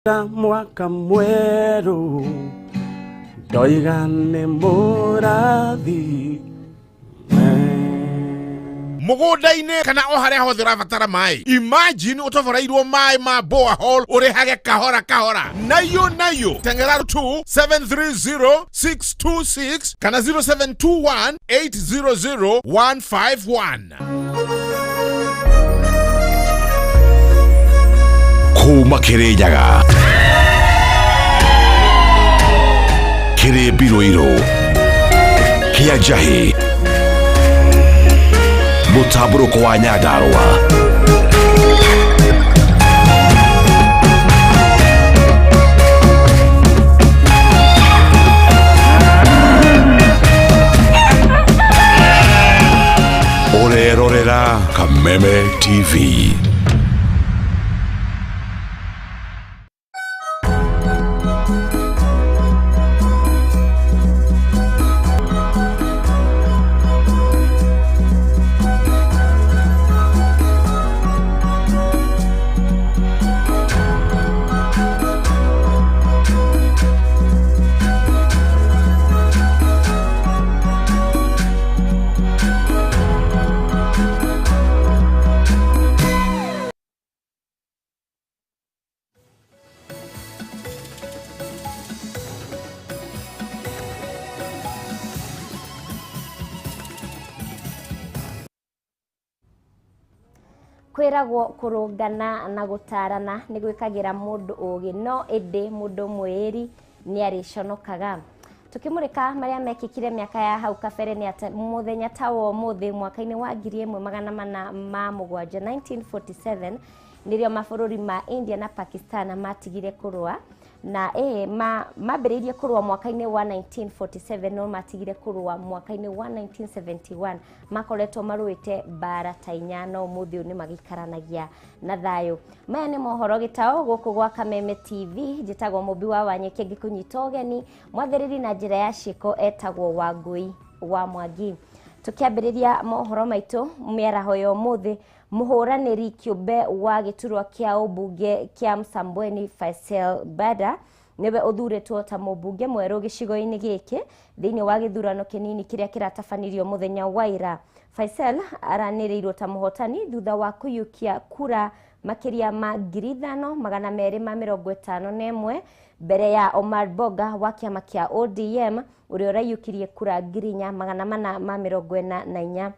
Mwaka mwerũ ndoiga nĩ mũrathi. Mũgũnda-inĩ kana o harĩa hothe ũrabatara maĩ, imagine ũtoboreirwo maĩ ma borehole ũrĩhage kahora kahora nayo nayo. Tengera 2 730 626 kana 0721 800 151. Kuma Kirinyaga kĩrĩ mbirũirũ kĩa njahĩ mũtambũrũko wa Nyandarũa. Ũrerorera Kameme TV. Kwĩragwo kũrũngana na gũtarana nĩ gwĩkagĩra mũndũ ũgĩ, no ĩndĩ mũndũ mwĩĩri nĩ arĩconokaga. Tukimurika maria mekĩkire mĩaka ya hau kabere nĩ atĩ mũthenya ta wa ũmũthĩ mwaka-inĩ wa 1407, 1947, nĩrĩo mabũrũri ma India na Pakistan matigire kũrũa na mambĩrĩirie kũrũa mwaka-inĩ wa 1947, no matigire kũrũa mwaka-inĩ wa 1971. Makoretwo marũĩte mbara ta inya, no ũmũthĩ ũyũ nĩ magĩikaranagia na thayũ. Maya nĩ mohoro gĩtao gũkũ gwa Kameme TV. Njĩtagwo Mũmbi wa Wanyeki, ngĩkũnyita ũgeni. Mwathĩrĩri na njĩra ya ciĩko etagwo Wangũi wa Mwangi. Tũkĩambĩrĩria mohoro maitũ mĩaraho ya ũmũthĩ, mũhũranĩri kĩũmbe wa gĩturwa kĩa ũmbunge kĩa Msambweni Faisal Bada nĩwe ũthurĩtwo ta mũmbunge mwerũ gĩcigo-inĩ gĩkĩ thĩinĩ wa gĩthurano kĩnini kĩrĩa kĩratabanirio mũthenya wa ira. Faisal aranĩrĩirwo ta mũhotani thutha wa kũiyũkia kura makĩria ma 5251 mbere ya Omar Boga wa kĩama kĩa ODM ũrĩa ũraiyũkirie kura 4444.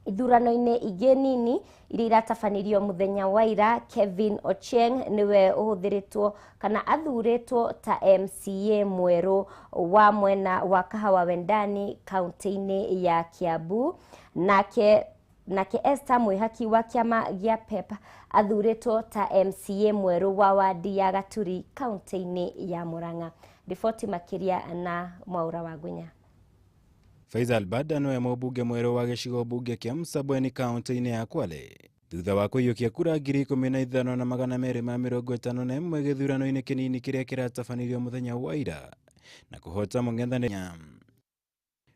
Ithurano-inĩ ingĩ nini iria iratabanirio mũthenya wa ira, Kevin Ochieng nĩwe ũhũthĩrĩtwo kana athurĩtwo ta MCA mwerũ wa mwena wa Kahawa Wendani kaunti-inĩ ya Kiambu. Nake Esther Mwihaki wa kĩama gĩa PEP athurĩtwo ta MCA mwerũ wa wadi ya Gaturi kaunti-inĩ ya Murang'a. Riboti makĩria na Mwaura wa Ngũnya. Faisal Bada nĩwe mũmbunge mwerũ wa gĩcigo mbunge kĩa Msambweni kaunti-inĩ ya Kwale thutha wa kũiyũkia kura 15,251 gĩthurano-inĩ kĩnini kĩrĩa kĩratabanirio mũthenya wa ira na kũhota mũng'ethanĩri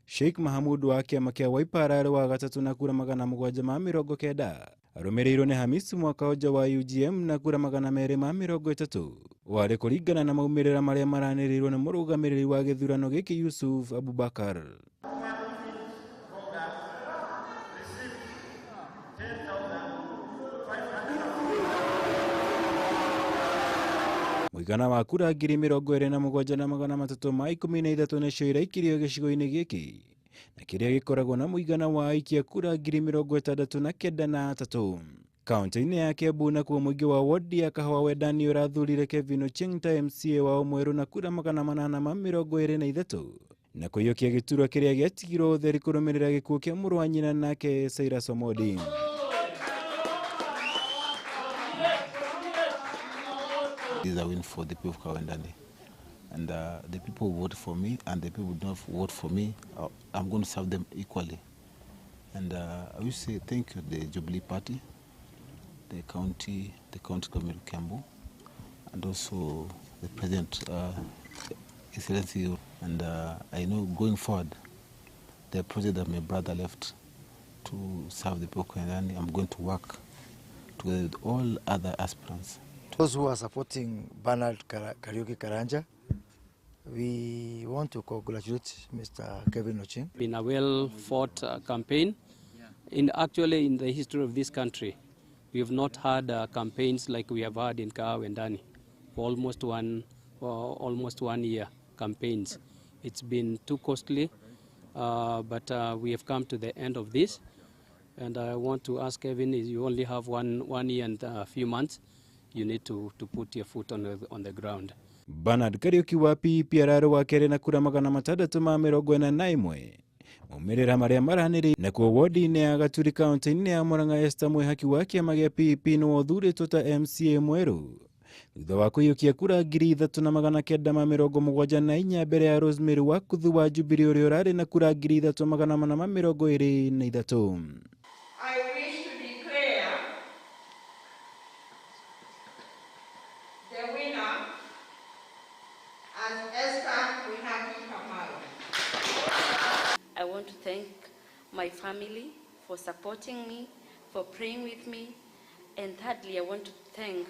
Sheikh Mahamud wa kĩama kĩa Wiper ararĩ wa gatatũ na kura 790, arũmĩrĩirwo nĩ Hamis Mwakaoja wa UGM na kura 230, warĩ kũringana na maumĩrĩra marĩa maranĩrĩirwo nĩ mũrũgamĩrĩri wa gĩthurano gĩkĩ Yusuf Abubakar. Mũigana wa kura 27,313 nĩcio iraikirio gĩcigo-inĩ gĩkĩ na kĩrĩa gĩkoragwo na mũigana wa aikia kura 69,003. Kaunti-inĩ ya Kiambu nakuo mũingĩ wa wodi ya Kahawa Wendani ũrathurire Kevin Ochieng ta MCA wao mwerũ na kura 823 na kũiyũkia gĩturwa kĩrĩa gĩatigirwo ũtheri kũrũmĩrĩra gĩkuũ kĩa mũrũ wa nyina nake Cyrus Omodi. This is a win for the people of Kawendani, and the people who vote for me and the people who don't vote for me, I'm going to serve them equally. And I will say thank you to the Jubilee Party, the county government of Kiambu, and also the President, Excellency. And I know going forward, the project that my brother left to serve the people of Kawendani, I'm going to work together with all other aspirants Those who are supporting Bernard Kariuki Karanja, we want to congratulate Mr. Kevin Ochieng. Been a well-fought campaign. Actually, in the history of this country, we have not had campaigns like we have had in Kahawa Wendani for almost 1 year campaigns. It's been too costly, but we have come to the end of this. And I want to ask Kevin, you only have one year and a few months. You need to put your foot on the ground. Bernard Kariuki wa PEP ararĩ wa kerĩ na kura 641 maumĩrĩra marĩa maranĩrĩ nakuo wodi-inĩ ya Gaturi kaunti-inĩ ya Murang'a Esther Mwihaki wa kĩama gĩa PEP nĩwe ũthurĩtwo ta MCA mwerũ thutha wa kũiyũkia kura 3974 mbere ya Rosemary Wakuthu wa Jubilee ũrĩa ũrarĩ na kura 3423. I wish to declare the winner as Esther Mwihaki Kamau. I want to thank my family for supporting me, for praying with me, and thirdly, I want to thank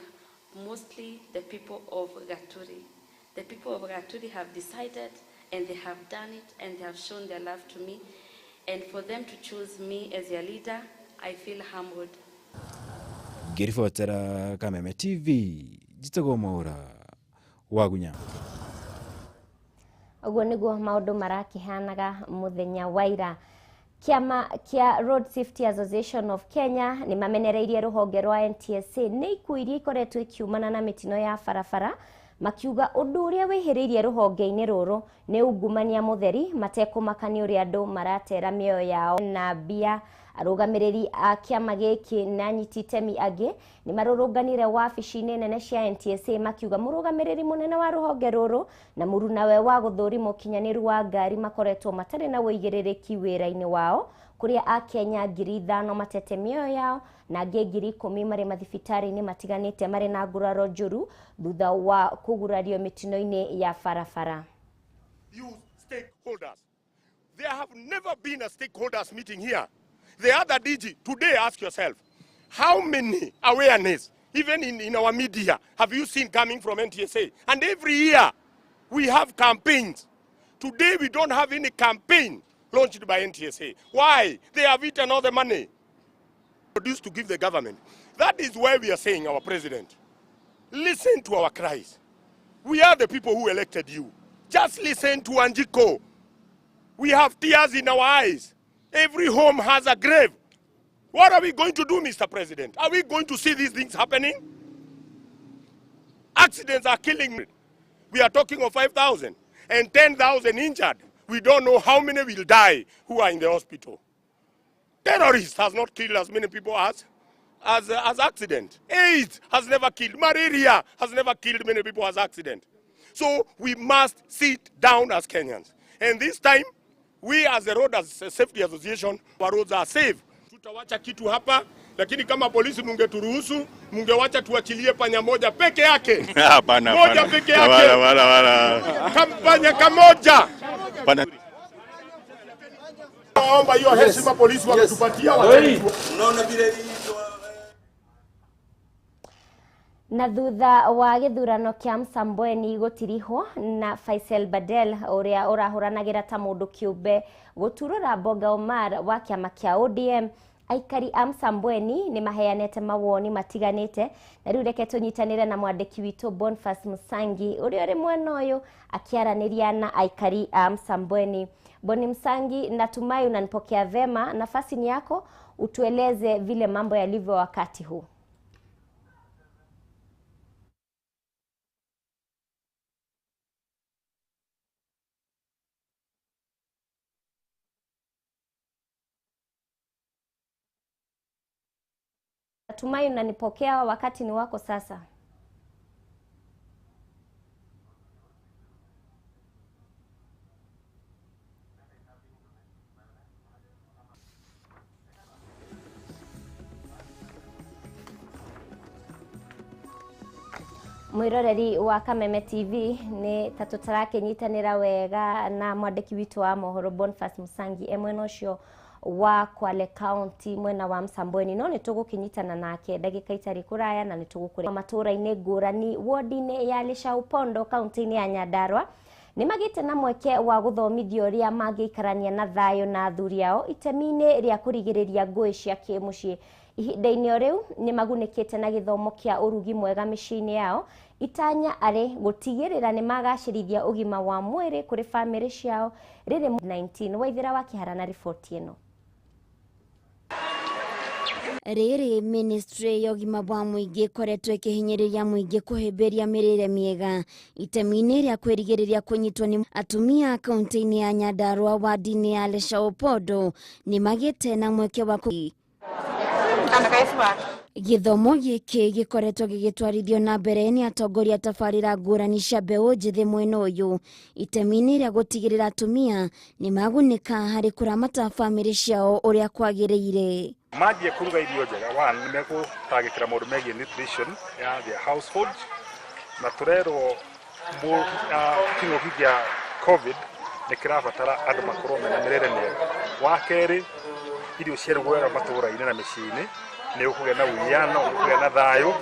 mostly the people of Gaturi. The people of Gaturi have decided, and they have done it, and they have shown their love to me. And for them to choose me as their leader, I feel humbled. Ngĩribotera Kameme TV, njĩtagwo Mwaura Wagunya. Ũguo nĩguo maũndũ marakĩhanaga mũthenya wa ira. Kĩama kĩa Road Safety Association of Kenya nĩ mamenereirie rũhonge rwa NTSA nĩ ikuũ iria ikoretwo ikiumana na mĩtino ya barabara, makiuga ũndũ ũrĩa wĩhĩrĩirie rũhonge-inĩ rũrũ nĩ ungumania mũtheri matekũmaka nĩ ũrĩa andũ maratera mĩoyo yao na mbia. Arũgamĩrĩri a kĩama gĩkĩ na anyiti itemi angĩ nĩ marũrũnganire wabici-inĩ nene cia NTSA makiuga mũrũgamĩrĩri mũnene wa rũhonge rũrũ na mũrunawe wa gũthũrima ũkinyanĩru wa ngari makoretwo matarĩ na ũigĩrĩrĩki wĩra-inĩ wao, kũrĩa akenya 5,000 matete mĩoyo yao na angĩ 10,000 marĩ mathibitarĩ-inĩ matiganĩte marĩ na nguraro njũru thutha wa kũgurario mĩtino-inĩ ya barabara. You stakeholders, there have never been a stakeholders meeting here. The other DG, today ask yourself, how many awareness, even in our media, have you seen coming from NTSA? And every year, we have campaigns. Today, we don't have any campaign launched by NTSA. Why? They have eaten all the money produced to give the government. That is why we are saying, our president, listen to our cries. We are the people who elected you. Just listen to Anjiko. We have tears in our eyes. Every home has a grave. What are we going to do, Mr. President? Are we going to see these things happening? Accidents are killing. We are talking of 5,000 and 10,000 injured. We don't know how many will die who are in the hospital. Terrorists has not killed as many people as accident. AIDS has never killed. Malaria has never killed many people as accident. So we must sit down as Kenyans. And this time, we as the Road Safety Association, our roads are safe. Tutawacha kitu hapa, lakini kama polisi mungeturuhusu, mungewacha tuachilie panya moja peke yake. Hapana, moja peke yake. Wala. Kampanya kamoja. Pana. Naomba hiyo heshima polisi wametupatia watu. Unaona vile Na thutha wa gĩthurano kĩa Msambweni gũtirihwo na Faisal Badel ũrĩa ũrahũranagĩra ta mũndũ kĩũmbe gũturũra Bonga Omar wa kĩama kĩa ODM, aikari a Msambweni nĩ maheanĩte mawoni matiganĩte. Na rĩu reke tũnyitanĩre na mwandĩki witũ Boniface Msangi ũrĩa ũrĩ mwena ũyũ akĩaranĩria na aikari a Msambweni. Boni Msangi, natumai unanipokea vema. Nafasi ni yako, utueleze vile mambo yalivyo wakati huu. Natumai unanipokea, wakati ni wako sasa. Mwiroreri wa Kameme TV ni ta tũtarakĩnyitanĩra wega na mwandĩki witũ wa mohoro Boniface Msangi e mwena ũcio wa Kwale County mwena wa Msambweni no nĩ tũgũkĩnyitana nake ndagĩka itarĩ kũraya na nĩ tũgũkũrĩ matũũra-inĩ ngũrani wodi-inĩ ya Leshaupondo kaunti-inĩ ya Nyandarua nĩ magĩte na mweke wa gũthomithio ũrĩa mangĩikarania na thayũ na athuri ao itemi-inĩ rĩa kũrigĩrĩria ngũĩ cia kĩmũciĩ. Ihinda-inĩ o rĩu nĩ magunĩkĩte na gĩthomo kĩa ũrugi mwega mĩciĩ-inĩ yao, itanya arĩ gũtigĩrĩra nĩ magacĩrithia ũgima wa mwĩrĩ kũrĩ bamĩrĩ ciao rĩrĩ 19. Waithĩra wa Kĩhara na riboti ĩno. Rĩrĩ ministry ya ũgima wa mũingĩ ĩkoretwo ĩkĩhinyĩrĩria mũingĩ kũhĩmbĩria mĩrĩre mĩega itemi-inĩ rĩa kwĩrigĩrĩria kũnyitwo nĩ atumia kaunti-inĩ ya Nyandarua wadi-inĩ ya Leshaupondo nĩ magĩte na mweke wa gĩthomo gĩkĩ gĩkoretwo gĩgĩtwarithio na mbere nĩ atongoria tabarĩra ngũrani cia mbeũ njĩthĩ mwena ũyũ itemi-inĩ rĩa gũtigĩrĩra atumia nĩ magunĩka harĩ kũramata bamĩrĩ ciao ũrĩa kwagĩrĩire. Manjie kũruga irio njega, one nĩ megũtangĩkĩra maũndũ megiĩ nutrition ya their household, na tũrerwo kĩng'ũki kĩa COVID nĩ kĩrabatara andũ makorwo mena mĩrĩre mĩega. Wa kerĩ, irio ciarugwo wega matũũra-inĩ na mĩciĩ-inĩ nĩ ũkũgĩa na ũwiano, ũkũgĩa na thayũ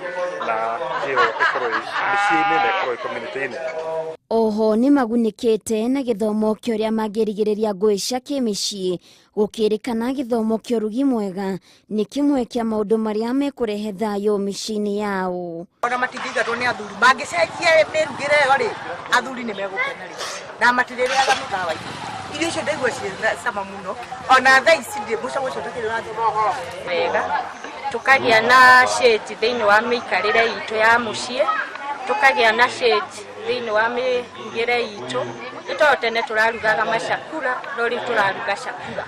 na ĩyo ĩkorwo mĩciĩ-inĩ na ĩkorwo community-inĩ. Oho nĩ magunĩkĩte na gĩthomo kĩa ũrĩa mangĩrigĩrĩria ngũĩ cia kĩmĩciĩ gũkĩrĩkana gĩthomo kĩa ũrugi mwega nĩ kĩmwe kĩa maũndũ marĩa mekũrehe thayũ mĩciĩ-inĩ yao. Ona matingĩingatwo nĩ athuri, mangĩcenjia mĩrugĩre ĩyo rĩ, athuri nĩ megũkena rĩ, na matirĩrĩaga mĩkawa-inĩ. Irio icio ndaigua ciĩ cama mũno, ona thaa ici ndĩ mũcamo ũcio ndũkĩrĩ ũrathiĩ wega. Tũkagĩa na shade thĩinĩ wa mĩikarĩre itũ ya mũciĩ, tũkagĩa na shade thĩinĩ wa mĩrugĩre itũ. Nĩ tondũ tene tũrarugaga macakura, no rĩu tũraruga cakura.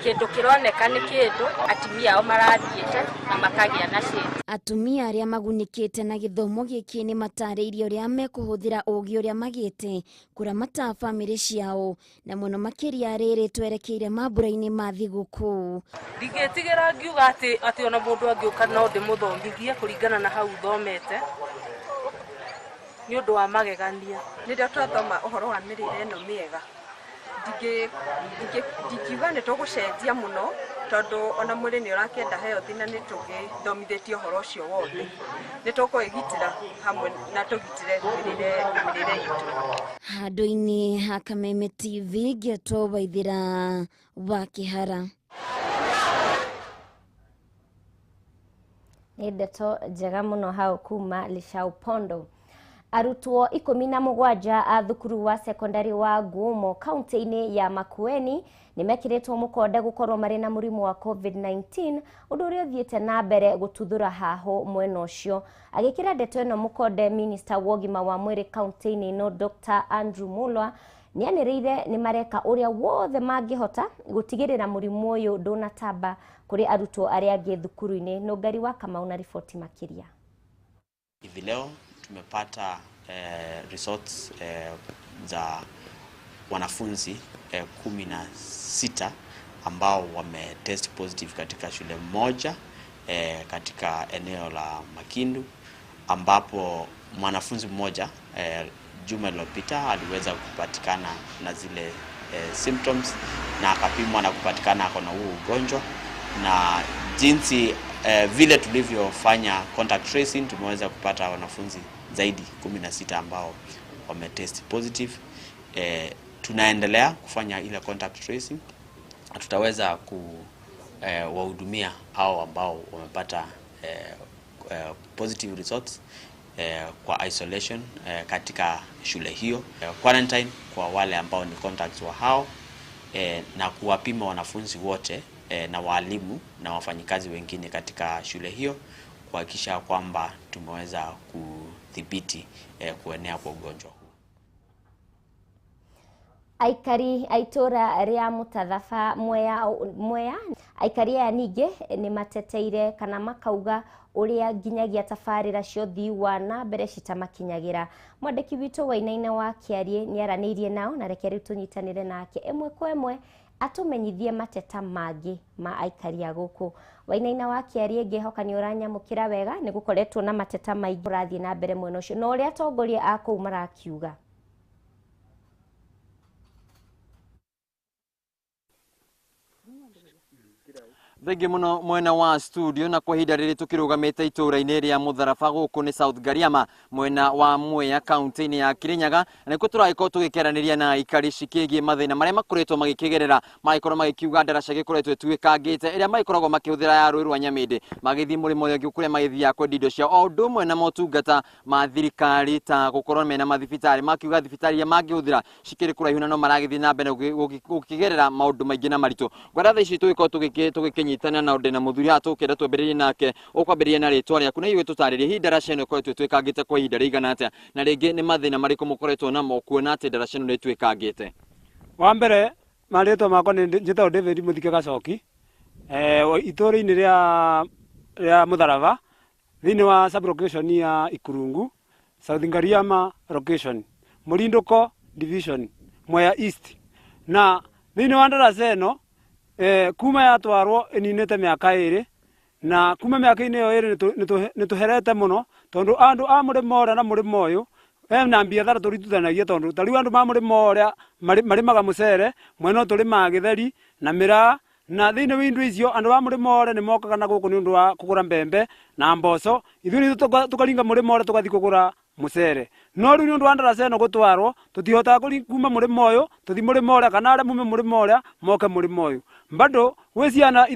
Kĩndũ kĩroneka nĩ kĩndũ atumia ao marathiĩte na makagĩa na shade. Atumia arĩa magunĩkĩte na gĩthomo gĩkĩ nĩ matarĩirie ũrĩa mekũhũthĩra ũũgĩ ũrĩa magĩte kũramata bamĩrĩ ciao na mũno makĩria rĩrĩ twerekeire mambura-inĩ ma thigũkũ. Ndingĩtigĩra ngiuga atĩ ona mũndũ angĩũka no ndĩmũthomithie kũringana na hau thomete nĩ ũndũ wa magegania. Rĩrĩa twathoma ũhoro wa mĩrĩre ĩno mĩega, ndingiuga nĩ tũgũcenjia mũno tondũ ona mwĩrĩ nĩ ũrakĩenda health na nĩ tũgĩthomithĩtio ũhoro ũcio wothe. Nĩ tũkwĩgitĩra hamwe na tũgitĩre mĩrĩre itũ. Handũ-inĩ ha Kameme TV ngĩtwo Waithĩra wa Kĩhara. Nĩ ndeto njega mũno hau kuma Leshaupondo. Arutwo 17 a thukuru wa sekondari wa Ngumo kaunti-inĩ ya Makueni nĩ mekĩrĩtwo mũkonde gũkorwo marĩ na mũrimũ wa COVID-19, ũndũ ũrĩa ũthiĩte na mbere gũtuthũra haho mwena ũcio. Agĩkĩra ndeto ĩno mũkonde, minista wa ũgima wa mwĩrĩ kaunti-inĩ ĩno Dr. Andrew Mulwa nĩanĩrĩire nĩ mareka ũrĩa wothe mangĩhota gũtigĩrĩra mũrimũ ũyũ ndũnatamba kũrĩ arutwo arĩa angĩ thukuru-inĩ. Nũngari wa Kamau na riboti makĩria. Hivi leo tumepata results za wanafunzi 16 ambao wametest positive katika shule moja katika eneo la Makindu, ambapo mwanafunzi mmoja juma lililopita aliweza kupatikana na zile symptoms na akapimwa na kupatikana ako na huu ugonjwa. Na jinsi vile tulivyofanya contact tracing, tumeweza kupata wanafunzi zaidi 16 ambao wametest positive. Tunaendelea kufanya ile contact tracing, tutaweza kuwahudumia hao ambao wamepata positive results kwa isolation katika shule hiyo, quarantine kwa wale ambao ni contacts wa hao, na kuwapima wanafunzi wote na walimu na wafanyikazi wengine katika shule hiyo kuhakikisha kwamba tumeweza kudhibiti kuenea kwa ugonjwa huu. Aikari aitora ria Mutathafa Mwea aikari aya ningĩ nĩ mateteire kana makauga ũrĩa nginyagia tabarĩra cia ũthii wa na mbere citamakinyagĩra. Mwandĩki witũ Wainaina wa Kĩariĩ nĩaranĩirie nao na reke rĩu tũnyitanĩre nake ĩmwe kwa ĩmwe atũmenyithie mateta mangĩ ma aikari a gũkũ. Wainaina wa Kĩariĩ, ngĩhoka nĩ ũranyamũkĩra wega, nĩ gũkoretwo na mateta maingĩ ũrathiĩ na mbere mwena ũcio na ũrĩa atongoria a kũu marakiuga. Thengiũ mũno mwena wa studio. Na kwa ihinda rĩrĩ tũkĩrũgamĩte itũũra-inĩ rĩa Mũtharaba gũkũ nĩ South Gariama, mwena wa Mwea, kaunti-inĩ ya Kirinyaga, na nĩkuo tũragĩkorwo tũgĩkĩaranĩria na aikari cikĩgiĩ mathĩna marĩa makoretwo magĩkĩgerera, magĩkorwo magĩkiuga ndaraca gĩkoretwo ĩtuĩkangĩte ĩrĩa magĩkoragwo makĩhũthĩra ya rũĩ rwa Nyamĩndĩ magĩthiĩ mũrĩmo ũrĩa ũngĩ kũrĩa magĩthiaga kwendia indo ciao, o ũndũ ũmwe na motungata ma thirikari ta gũkorwo mena mathibitarĩ. Makiuga thibitarĩ iria mangĩhũthĩra cikĩrĩ kũraihu na no maragĩthiĩ na mbere gũkĩgerera maũndũ maingĩ na maritũ. Ngwenda thaa ici tũgĩkorwo tũgĩkĩnyitana na ndĩ na mũthuri haha, tũkĩenda twambĩrĩrie nake. Ũkwambĩrĩria na rĩtwa rĩaku na ithuĩ tũtarĩrie hihi ndaraca ĩno ĩkoretwo ĩtuĩkangĩte kwa ihinda rĩigana atĩa, na rĩngĩ nĩ mathĩna marĩkũ mũkoretwo namo kuona atĩ ndaraca ĩno nĩ ĩtuĩkangĩte. Wa mbere, marĩtwa makwa nĩ njĩtagwo David Mũthike Gacoki, itũũra-inĩ rĩa Mũtharaba, thĩinĩ wa sub location ya Ikurungu, South Ngariama location, Mũrindũko division, Mwea East. Na thĩinĩ wa ndaraca ĩno, kuma yatwarwo ĩninĩte mĩaka 2, na kuma mĩaka-inĩ ĩyo 2 nĩ tũherete mũno, tondũ andũ a mũrĩmo ũrĩa na mũrĩmo ũyũ hena biathara tũritithanagia, tondũ ta rĩu andũ ma mũrĩmo ũrĩa marĩmaga mũcere, mwena ũyũ tũrĩmaga gĩtheri na mĩraa, na thĩinĩ wa indo icio andũ a mũrĩmo ũrĩa nĩ mokaga na gũkũ nĩ ũndũ wa kũgũra mbembe na mboco, ithuĩ nĩ tũkaringa mũrĩmo ũrĩa tũgathiĩ kũgũra mũcere. No rĩu nĩ ũndũ wa ndaraca ĩno gũtwarwo, tũtihotaga kuma mũrĩmo ũyũ tũthiĩ mũrĩmo ũrĩa, kana arĩa mume mũrĩmo ũrĩa moke mũrĩmo ũyũ. Bado gwĩ ciana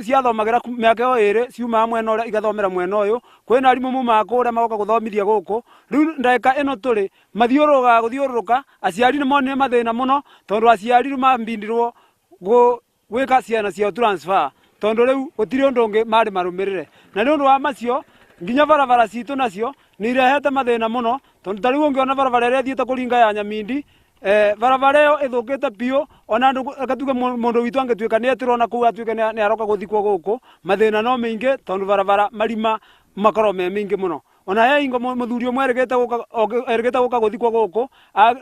ciathomagĩra mĩaka ĩyo 2 ciumaga mwena ũrĩa igathomera mwena ũyũ, kwĩna arimũ mumaga kũrĩa magoka gũthomithia gũkũ. Rĩu ndagĩka ĩno tũrĩ mathiũrũrũkaga gũthiũrũrũka, aciari nĩ monire mathĩna mũno, tondũ aciari rĩu mambindirwo gwĩka ciana ciao transfer, tondũ rĩu gũtirĩ ũndũ ũngĩ marĩ marũmĩrĩre. Na nĩ ũndũ wa macio nginya barabara citũ nacio nĩ irehete mathĩna mũno, tondũ ta rĩu ũngĩona barabara ĩrĩa ĩthiĩte kũringa ya Nyamindi, barabara ĩyo ĩthũkĩte biũ, ona andũ reke tuge mũndũ witũ angĩtuĩka nĩ etĩrwo na kũu atuĩke nĩ aroka gũthikwo gũkũ, mathĩna no maingĩ, tondũ barabara marima makorwo me maingĩ mũno. Ona he hingo mũthuri ũmwe erĩgĩte gũka gũthikwo gũkũ,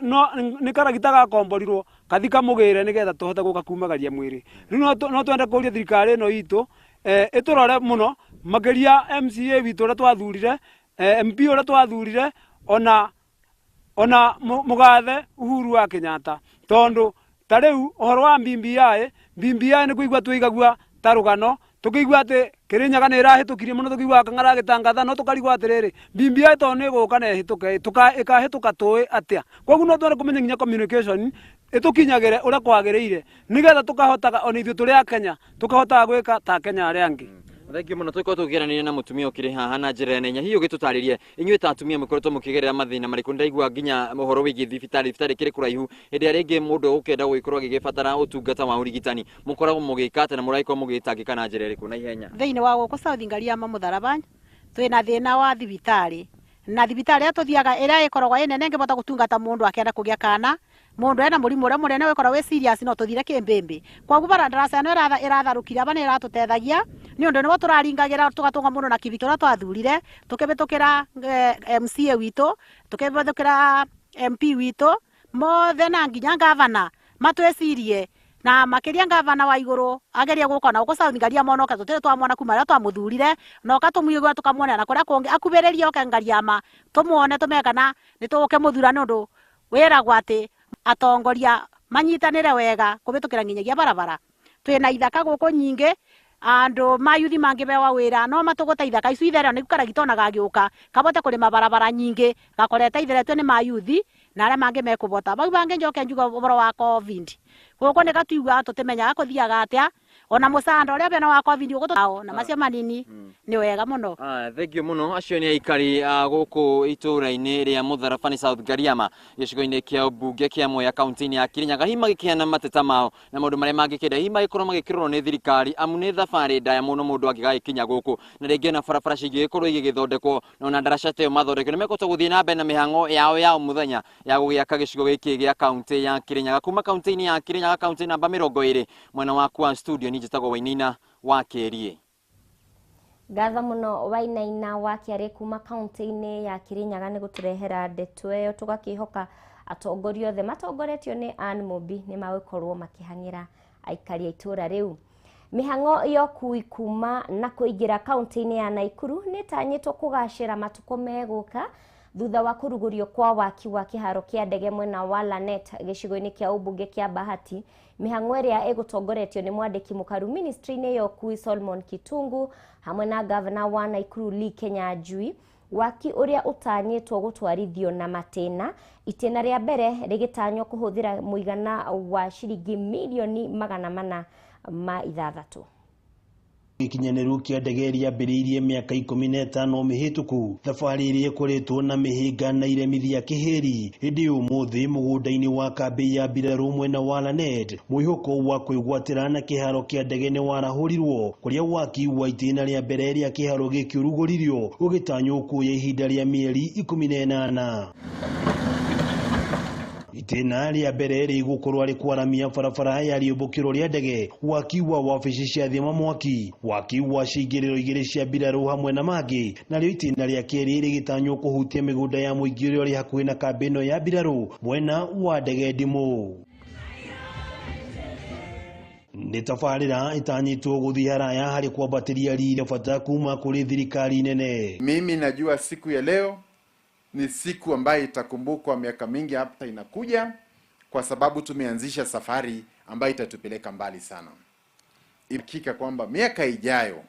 no nĩ karagita gakomborirwo kathi kamũgĩre nĩgetha tũhote gũka kumagaria mwĩrĩ. Rĩu no twende kũria thirikari ĩno itũ ĩtũrore mũno, makĩria MCA witũ ũrĩa twathurire, MP ũrĩa twathurire, ona mũgathe Uhuru wa Kenyatta, tondũ ta rĩu ũhoro wa BBI nĩ kũigua tũigagua ta rũgano, tũkĩigua atĩ Kĩrĩnyaga nĩ ĩrahĩtũkirie mũno, tũkĩigua Kang'ara agĩtangatha, no tũkarigwo atĩrĩrĩ, BBI tondũ nĩ ĩgũka na ĩhĩtũke, ĩkahĩtũka tũĩ atĩa? Koguo no twende kũmenya nginya communication ĩtũkinyagĩre ũrĩa kwagĩrĩire, nĩgetha tũkahotaga ona ithuĩ tũrĩ a Kenya tũkahotaga gwĩka ta Kenya arĩa angĩ. Thengiũ mũno. Tũgĩkorwo tũkĩaranĩria na mũtumia ũkĩrĩ haha na njĩra ya naihenya, hihi ũgĩtũtarĩrie inyuĩ ta atumia mũkoretwo mũkĩgerera mathĩna marĩkũ? Nĩndaigua nginya ũhoro wĩgiĩ thibitarĩ, thibitarĩ ĩkĩrĩ kũraihu, hĩndĩ ĩrĩa rĩngĩ mũndũ ũgũkĩenda gũgĩkorwo agĩgĩbatara ũtungata wa ũrigitani, mũkoragwo mũgĩka atĩa na mũragĩkorwo mũgĩtangĩka na njĩra ĩrĩkũ na ihenya? Thĩinĩ wa gũkũ South Ngariama Mũtharaba twĩna thĩna wa thibitarĩ, na thibitarĩ ĩrĩa tũthiaga ĩrĩa ĩkoragwo ĩ nene ĩngĩbota gũtungata mũndũ akĩenda kũgĩa kana, mũndũ ena mũrimũ ũrĩa mũnene ũgĩkorwo wĩ serious, no tũthire kĩmbĩmbĩ. Koguo ndaraca ĩno ĩratharũkire aba nĩ ĩratũteithagia, nĩ ũndũ nĩguo tũraringagĩra tũgatũnga mũndũ na kĩbiki ũrĩa twathurire, tũkĩhĩtũkĩra MCA witũ, tũkĩhĩtũkĩra MP witũ, mothe na nginya ngavana matwĩcirie, na makĩria ngavana wa igũrũ agerie gũka na gũkũ South Ngariama onoka tũtirĩ twamwona kuma rĩrĩa twamũthurire, na oka tũmũigua tũkamuona na kũrĩa kũngĩ akubĩrĩrie oke Ngariama tũmuone tũmenye kana nĩ tũgũkĩmũthura, nĩ ũndũ wĩragwo atĩ atongoria manyitanĩre wega kũhĩtũkĩra nginyagia barabara. Twĩna ithaka gũkũ nyingĩ, andũ mayuthi mangĩbewa wĩra no matũgũte ithaka icu itherero nĩguo karagita ona gagĩũka kabote kũrĩma barabara nyingĩ gakorete itheretwe nĩ mayuthi na arĩa mangĩ mekũbota. Bau bangĩ njoke njuge ũhoro wa COVID gũkũ nĩ gatuiguaga tũtimenyaga kũthiaga atĩa, ona mũcanda ũrĩa bena wa COVID ũgũtũ na macio manini nĩ wega mũno. Thengiũ mũno. Acio nĩ aikari gũkũ itũũra-inĩ rĩa Mũtharaba nĩ South Gariama, gĩcigo-inĩ kĩa ũmbunge kĩa Mwea, kaunti-inĩ ya Kirinyaga, hihi magĩkĩheana mateta mao na maũndũ marĩa mangĩkĩenda hihi magĩkorwo magĩkĩrorwo nĩ thirikari, amu nĩ thabarĩ ndaya mũno mũndũ angĩgagĩkinya gũkũ, na rĩngĩ ona barabara cingĩgĩkorwo igĩgĩthondekwo na ona ndaraca ta ĩyo mathondekwo, nĩ mekũhota gũthiĩ na mbere na mĩhang'o yao ya o mũthenya ya gũgĩaka gĩcigo gĩkĩ gĩa kaunti ya Kirinyaga. Kuma kaunti-inĩ ya Kirinyaga, kaunti namba 20, mwena waku wa studio ni njĩtagwo Wainaina wa Kĩriĩ. Ngatho mũno Wainaina wa Kĩarĩ kuma kaunti-inĩ ya Kirinyaga nĩ gũtũrehera ndeto ĩyo, tũgakĩhoka atongoria othe matongoretio nĩ Ann Mumbi nĩ magũkorwo makĩhang'ĩra aikari a itũũra rĩu. Mĩhang'o ya ũkui kuma na kũingĩra kaunti-inĩ ya Naikuru nĩ ĩtanyĩtwo kũgacĩra matukũ megũka Thutha wa kũrugũrio kwa waki wa kĩharo kĩa ndege mwena wa Lanet gĩcigo-inĩ kĩa ũmbunge kĩa Bahati, mĩhang'o ĩrĩa ĩgũtongoretio nĩ mwandĩki mũkaru ministry-inĩ ya ũkui Solomon Kitungu hamwe na gavana wa Nakuru Lee Kinyanjui, waki ũrĩa ũtanyĩtwo gũtwarithio na matĩna, itĩna rĩa mbere rĩgĩtanywo kũhũthĩra mũigana wa ciringi mirioni 406. Gĩkinyanĩru kĩa ndege rĩambĩrĩirie mĩaka 15 mĩhĩtũku, thabarĩ ĩrĩa ĩkoretwo na mĩhĩnga na iremithia kĩhĩri. Ĩndĩ ũmũthĩ mũgũnda-inĩ wa kambĩ ya mbirarũ mwena wa Lanet, mwĩhoko wa kwĩgwatĩra na kĩharo kĩa ndege nĩ warahũrirwo, kũrĩa waki wa itĩna rĩa mbere rĩa kĩharo gĩkĩ ũrugũririo ũgĩtanywo kuoya ihinda rĩa mĩeri 18. Itĩna rĩa mbere rĩgũkorwo rĩkwaramia barabara ya rĩũmbũkĩro rĩa ndege, waki wa wabici cia thima mwaki, waki wa cingĩrĩro igĩrĩ cia mbirarũ hamwe na mangĩ. Narĩo itĩna rĩa kerĩ rĩgĩtanywo kũhutia mĩgũnda ya mũingĩ ũrĩa ũrĩ hakuhĩ na kambĩ ĩno ya mbirarũ mwena wa ndege ndimũ. Nĩ tabarĩra ĩtanyĩtwo gũthiĩ haraya harĩ kwambatĩria riri bata kuma kũrĩ thirikari nene. Mimi najua siku ya leo ni siku ambayo itakumbukwa miaka mingi hapa inakuja, kwa sababu tumeanzisha safari ambayo itatupeleka mbali sana. Hakika kwamba miaka ijayo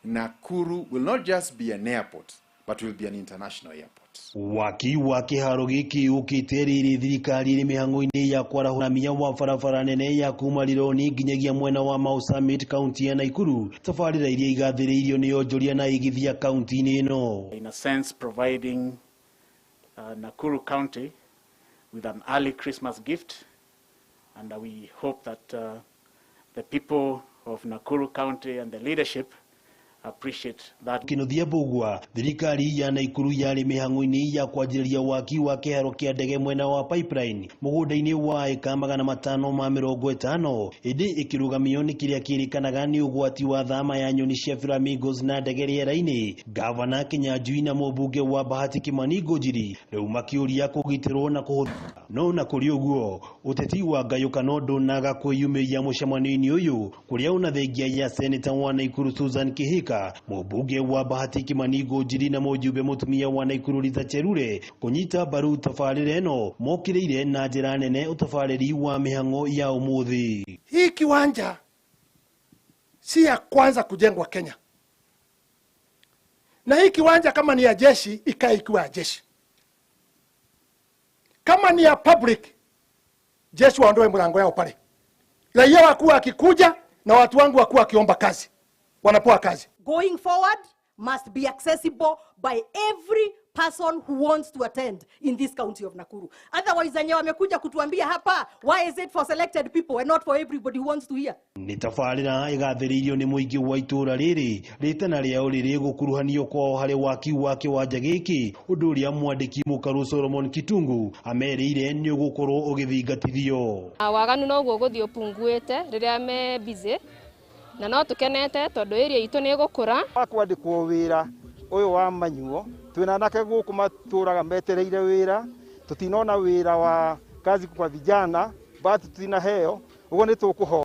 Nakuru will not just be an airport but will be an international airport. Waki wa kĩharo gĩkĩ ũkĩte rĩrĩ thirikari ĩrĩ mĩhang'o-inĩ ya kwarahũramia wa barabara nene ya kuma Rironi nginyagia mwena wa Mau Summit kaunti ya Nakuru, tabarĩra iria igathĩrĩirio nĩ onjoria na igithia kaunti-inĩ ĩno. In a sense providing Nakuru County with an early Christmas gift, and we hope that the people of Nakuru County and the leadership appreciate that. Kinuthia Mbugua, thirikari ya Nakuru yarĩ mĩhang'o-inĩ ya kwanjĩrĩria waki wa kĩharo kĩa ndege mwena wa Pipeline mũgũnda-inĩ wa ĩka 550, ĩndĩ ĩkĩrũgamio nĩ kĩrĩa kĩrĩkanaga nĩ ũgwati wa thama ya nyoni cia flamingos na ndege rĩera-inĩ. Gavana Kinyanjui na mũmbunge wa Bahati Kimani Ngunjiri rĩu makĩũria kũgitĩrwo na kũhũthĩra. No na kũrĩ ũguo, ũteti wa ngayũkano ndũnaga kwĩyumĩria mũcemanio-inĩ ũyũ, kũrĩa ona thengia ya seneta wa Nakuru Susan Kihika, mũmbunge wa Bahati Kimani Ngunjiri na mũjumbe mũtumia wa Nakuru Rita Cherure kũnyita mbaru tabarĩra ĩno mokĩrĩire na njĩra nene ũtabarĩri wa mĩhang'o ya ũmũthĩ. Hii kiwanja si ya kwanza kujengwa Kenya, na hii kiwanja kama ni ya jeshi ikae ikiwa ya jeshi, kama ni ya public jeshi waondoe mlango yao pale, raia wakuwa akikuja na watu wangu wakuwa akiomba kazi wanapewa kazi. Going forward must be accessible by every person who wants to attend in this county of Nakuru. Otherwise, wenye wamekuja kutuambia hapa, why is it for selected people and not for everybody who wants to hear? Nĩ tabarĩra ĩgathĩrĩirio nĩ mũingĩ wa itũũra rĩrĩ, rĩtana rĩao rĩrĩ gũkuruhanio kwao harĩ waki wa kĩwanja gĩkĩ, ũndũ ũrĩa mwandĩki mũkaru Solomon Kitungu amerĩire nĩ ũgũkorwo ũgĩthingatithio. Waganu noguo ũgũthiĩ ũpunguĩte rĩrĩa me busy, na no tukenete tondu area itu ni igukura. Kwandikwo wira uyu wa manyuo twina anake guku maturaga metereire wira, tutinona wira wa kazi kwa vijana but tutinaheo uguo ni tukuho.